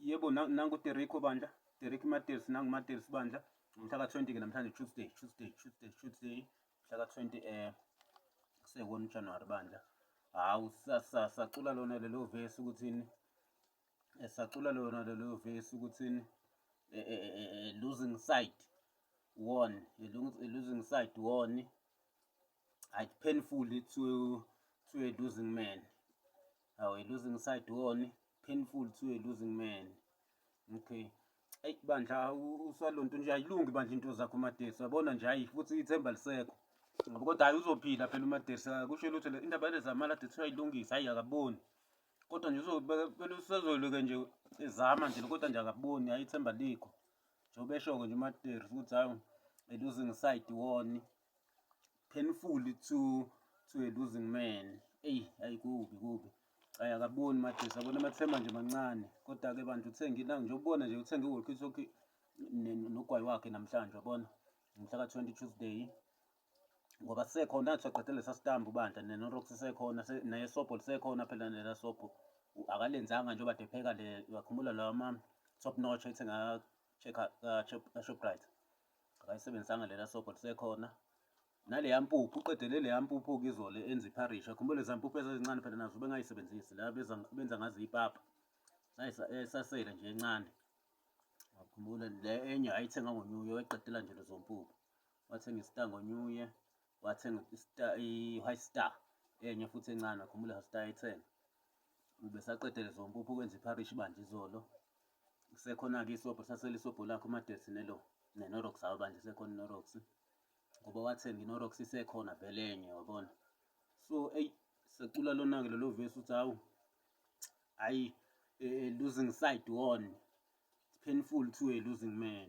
Yebo, nangu Derico bandla, Derek Mateus, nangu Mateus bandla. Umhla ka-20 ke namhlanje, Tuesday, Tuesday, Tuesday, Tuesday, mhla ka-20 sekuwona uJanuary bandla. Hawu, sacula lona lelo verse ukuthini? Sacula lona lelo verse ukuthini? Losing side won, a losing side won. It's painful to a losing man. Hawu, a losing side won, painful to a losing man. Okay. Eyi bandla, usalonto nje ayilungi bandla into zakho uMadesi, yabona nje, hayi futhi ithemba lisekho. Ngoba kodwa hayi uzophila phela uMadesi, akusho lutho le indaba yalezamali ade kuthiwa ayilungise, hayi akaboni. Kodwa nje phela usezoloke nje ezama nje, kodwa nje akaboni, hayi ithemba likho. Njengoba esho-ke nje uMadesi ukuthi hawu, a losing side won, painful to a losing man. Eyi, hayi kubi kubi. Hayi akaboni uMadesi, yabona amathemba nje mancane. Kodwa-ke bandla uthenge ilanga nje ubona nje uthenge i-walkie talkie nogwayi wakhe namhlanje, yabona, ngomhla ka-20 Tuesday. Ngoba sisekhona nathi saqedela lesa sitambu bandla, neNorox isekhona, nesobho lisekhona phela, lela sobho akalenzanga njengoba kade epheka le, uyakhumbula lawa ama-Top Notch ayethenga ka-Shoprite, akayisebenzisanga lela sobho, lisekhona. Naleya mpuphu uqedele leya mpuphu-ke izolo enza ipharishi, uyakhumbula leza mpuphu ezincane phela nazo ubengayisebenzisi la benza ngazo ipapa, sasele nje encane. Wakhumbula le enye ayithenga ngo-New Year, wayiqedela nje lezo mpuphu. Wathenga i-Star ngo-New Year, wathenga i-Star, i-White Star enye futhi encane, wakhumbula Star ayithenga. Ubesaqede lezo mpuphu ukwenza ipharishi bandla izolo. Kusekhona-ke isobho, sasele isobho lakhe uMadesi nelo neNorox, hawu bandla isekhona iNorox. Ngoba wathenga iNorox isekhona vele enye, wabona. So eyi sacula lona-ke lelo verse uthi hawu, hhayi, losing side won, it's painful to a losing man.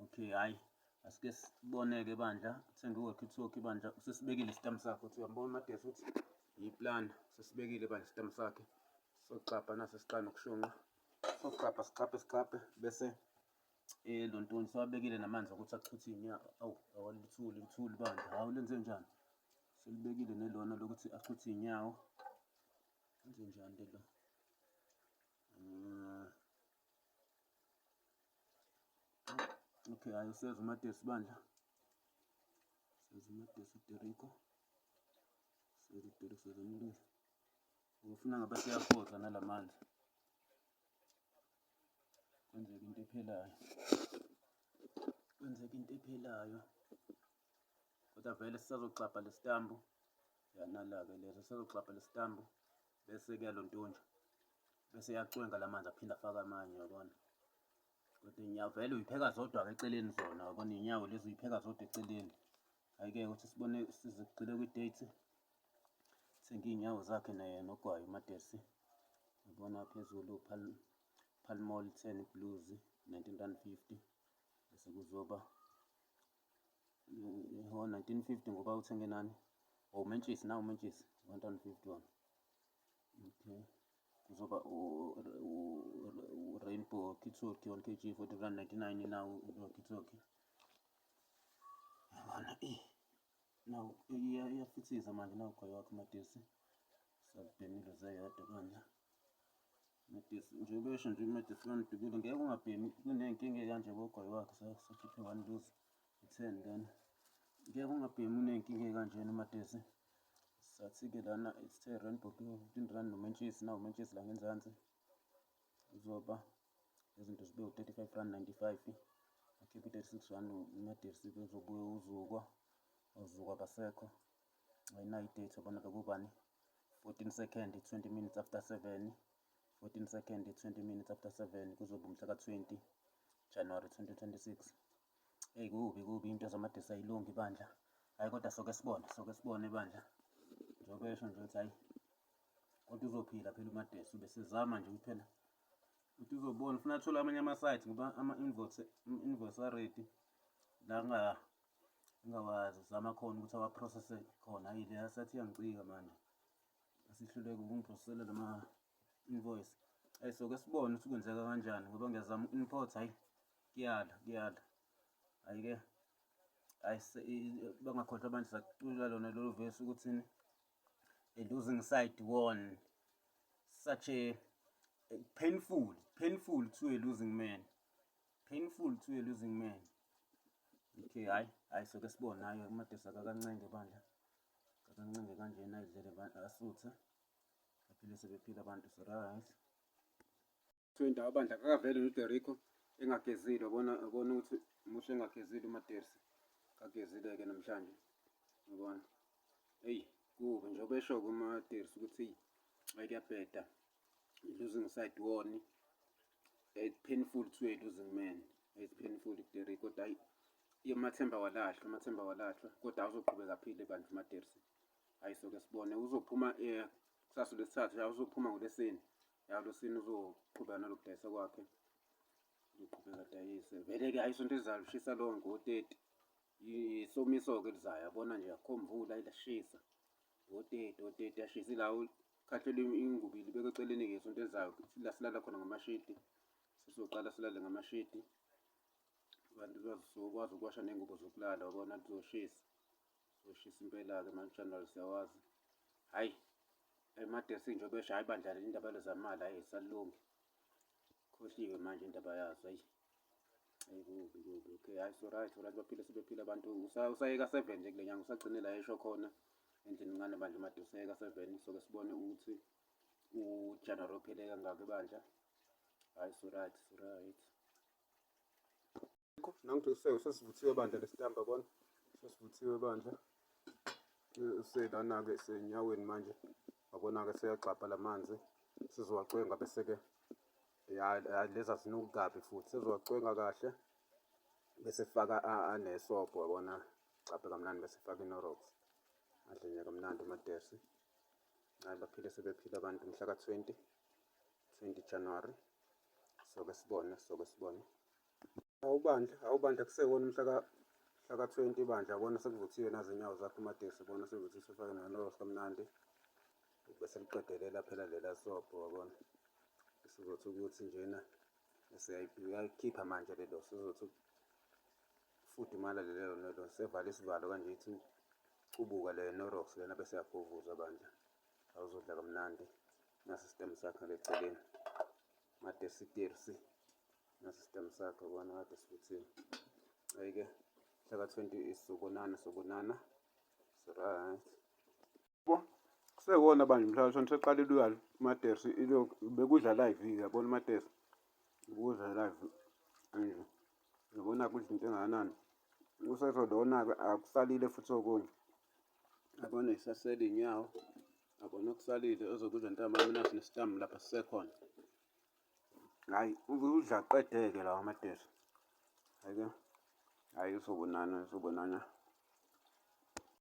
Okay, hhayi asike sibone-ke bandla, uthenge i-walkie talkie bandla, usesibekile isitambu sakhe, uthi uyambona uMadesi ukuthi yiplana, usesibekile bandla isitambu sakhe. Soxabha nase siqala nokushunqa, soxabha sixabhe sixabhe bese lo ntoni sewabekile namanzi okuthi achuthe iy'nyawo. Awu, awaluthuli luthuli bandla, hawu lenze njani? Selibekile nelona lokuthi achuthe iy'nyawo. Lenze njani lelo? Okay, hayi useza uMadesi bandla, useza uMadesi uDerico, useza uDerico, useza umlilo. Ufuna ngabe siyaphosa nalamanzi, kwenzeka into ephelayo, kwenzeka into ephelayo. Kodwa vele sisazoxabha lesitambu, yanala-ke leso, sisazoxabha lesitambu bese kuyalontunja, bese yacwenga lamanzi aphinde afake amanye, yabona. Kodwa iy'nyawo vele uyipheka zodwa-ke eceleni zona, yabona, iy'nyawo lezi uyipheka zodwa eceleni. Hhayi-ke ukuthi sibone size kugxile kwi-date. Thenge iy'nyawo zakhe naye nogwayi uMadesi. Yabona phezulu Palmol 10 Blues 19 rand 50, bese kuzoba ho 1950 ngoba uthenge nani? Oh, umentshisi, nawu umentshisi 1 rand 50 wona. Okay. Kuzoba u-Rainbow walkie talkie 1 kg R40.99, nawu walkie talkie. Yabona eh nawu iyafithiza manje nawu ugwayi wakhe uMadesi. Sabhemile zeyodwa bandla. Madesi njengoba esho nje uMadesi kanidubile, ngeke ungabhemi kuney'nkinga ey'kanje kogwayi wakhe, sakhiphe one loose i-10 lena. Ngeke ungabhemi uney'nkinga ey'kanjena uMadesi. Sathi-ke lana isithe Rainbow R15 nomentshisi, nawu umentshisi la ngenzansi. Kuzoba izinto zibe u-R35.95, akhiphe i-R36 uMadesi, kuzobuya uzukwa, ozukwa abasekho. Ayinayo i-date, yabona bekubani? 14 second 20 minutes after 7, 14 second 20 minutes after 7, kuzoba umhla ka-20 January 2026. Eyi kubi kubi, into zamadesi ayilungi bandla. Hhayi kodwa soke sibone, soke sibone bandla. Njengoba esho nje ukuthi hhayi kodwa uzophila phela uMadesi, ubesezama nje ukuthi phela ukuthi uzobona, ufuna athole amanye ama-site ngoba ama-invoice a-ready la engawazi zama khona ukuthi awa-process-e khona. Hhayi le asathi iyangicika manje, asihluleke ukungi-process-ela lama invoice. Hhayi soke sibone ukuthi kwenzeka kanjani ngoba ngiyazama uku-import, hhayi kuyala kuyala. Hhayi-ke hhayi bangakhohlwa abantu, sacula lona lolu verse ukuthi a losing side won such a Painful, painful to a losing man, painful to a losing man. Okay, hayi hayi, soke sibone. Hayi, uMadesi akakancenge bandla, akakancenge kanjena, ayidlele asuthe, aphile sebephila abantu. So right, indawo bandla, akakavele noDerico engagezile. Ubona, ubona ukuthi muhle engagezile uMadersi, kagezile-ke namhlanje, ubona. Eyi, kubi njengoba esho-ke uMadersi ukuthi eyi, kuyabheda, losing side won, it's painful to a losing man, it's painful kuDerico, kodwa hayi, amathemba walahlwa, amathemba walahlwa, kodwa awuzoqhubeka aphile bandla uMadersi. Hayi, soke sibone, uzophuma kusasa lwesithathu, ya, uzophuma ngolwesine, ya, lwesine uzoqhubeka nalokudayisa kwakhe, uzoqhubeka adayise vele-ke. Hayi, isonto elizayo lishisa lonke ngo-30, isomiso-ke elizayo, yabona nje, akukho mvula, ilashisa ngo-30, ngo-30 yashisa ila khahlelwe ingubo ibekwe eceleni-ke. Isonto elizayo la silala khona ngamashidi, sizoqala silale ngamashidi, abantu bazokwazi ukuwasha ney'ngubo zokulala, wabona, kuzoshisa, kuzoshisa impela-ke manje January siyawazi. Hhayi, emadesi njengoba esho, hhayi bandla, indaba lezamali hhayi ayisalungi, khohliwe manje indaba yazo. Hayi hayi, kubi kubi. Okay, hayi, so right, right, baphile sebephila abantu. Usayeka 7 nje kule nyanga, usagcine la esho khona endlini encane bandla uMade, usayeka 7. Soke sibone ukuthi uJanuary uphele kangaki bandla. Hayi, so right, so right. Nangu sesivuthiwe bandla lesitambu, yabona, sesivuthiwe bandla, selana-ke senyaweni manje, wabona-ke, seyagxabha lamanzi, sizowacwenga bese-ke ya leza zinuki kabi futhi, sizowacwenga kahle bese faka anesobho, wabona, gxabhe kamnandi, bese faka iKnorrox, adle nje kamnandi uMadersi. Hayi, baphile sebephila abantu mhla ka-20, 20 January. Soke sibone, soke sibone. Awubandla, awubandla, kusewona mhla ka-20 bandla, yabona, sekuvuthiwe nazo inyawo zakho uMadesi, bona, sevuthiwe, sefake neKnorrox kamnandi, bese liqedelela phela lela sobho, wabona. Sizothi ukuthi njena siyayikhipha manje lelo, sizothi fudumala lelo lelo, sevala isivalo kanje, ithi cubuka le Knorrox lena, bese yagovuza bandla, awuzodla kamnandi. Nasi isitembu sakhe ngale eceleni, Madesi Tersi, nasi isitembu sakhe, ubona, kade sivuthiwe. Hhayi-ke, mhla ka-20 sizobonana, sobonana. So right, kusekuwona bandla mhla ka-20, seqalile uyalo uMadersi, bekudla live, yabona, uMadersi ukudla live nje, yabona, kudla into engakanani usezolona-ke, akusalile futhi okunye, yabona, isasele iy'nyawo, yabona, okusalile ozokudla ntambama, naso nesitambu lapha sisekhona. Hhayi, udla aqede-ke lawa amadesi. Hhayi-ke, hhayi, uzobonana, uzobonana.